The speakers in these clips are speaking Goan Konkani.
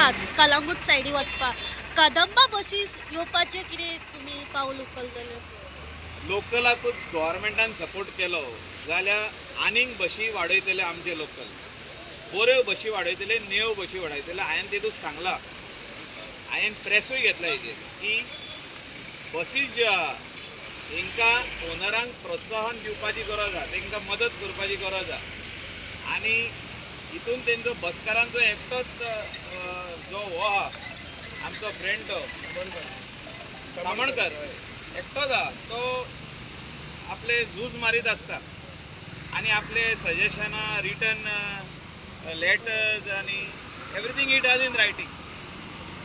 येतात कलंगूट सायडी वचपाक, कदंबा बसीस येवपाचें कितें तुमी पावल उखलतले? लोकलाकूच गव्हर्मेंटान सपोर्ट केलो जाल्यार आनीक बशी वाडयतले. आमचे लोकल बऱ्यो बशी वाडयतले, न्यू बशी वाडयतले. हांवें तेतूंत सांगलां, हांवें प्रेसूय घेतला हेजेर की बसी ज्यो आहा हेंकां ओनरांक प्रोत्साहन दिवपाची गरज आहा, तेंकां मदत करपाची गरज आहा. आनी हितून तेंचो बसकारांचो एकटोच जो हो आहा, आमचो फ्रेंड तो तामणकर एकटोच आहा, तो आपले झूज मारीत आसता आनी आपले सजेशनां, रिटन लेटर्स आनी everything he does in writing.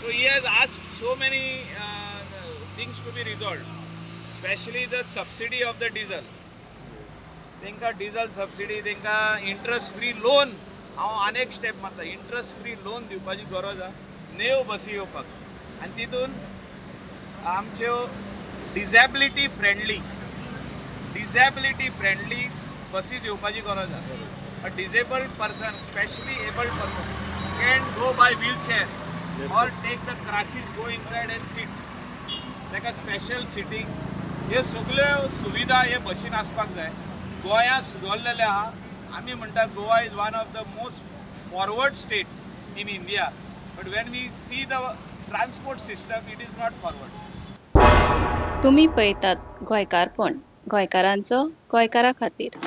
So he has asked so many things to be resolved, specially the subsidy of the diesel. तांकां डिझल सबसिडी, तांकां इंट्रस्ट फ्री लोन. हांव आनी एक स्टेप मारता, इंट्रस्ट फ्री लोन दिवपाची गरज आहा न्यू बसी येवपाक. आनी तितून आमच्यो डिझेबिलिटी फ्रेंडली बसीस येवपाची गरज आहा. A disabled person, specially abled person can go by wheelchair or take the crutches, go inside and sit. ताका स्पेशल सिटींग, हे सगल्यो सुविधा हे बशीन आसपाक जाय. गोंयांत सुदरलेलें आहा. आमी म्हणटा Goa is one of the most forward state in India, but when we see the transport system, it is not forward. तुमी पळयतात गोंयकारपण, गोंयकारांचो गोंयकारा खातीर.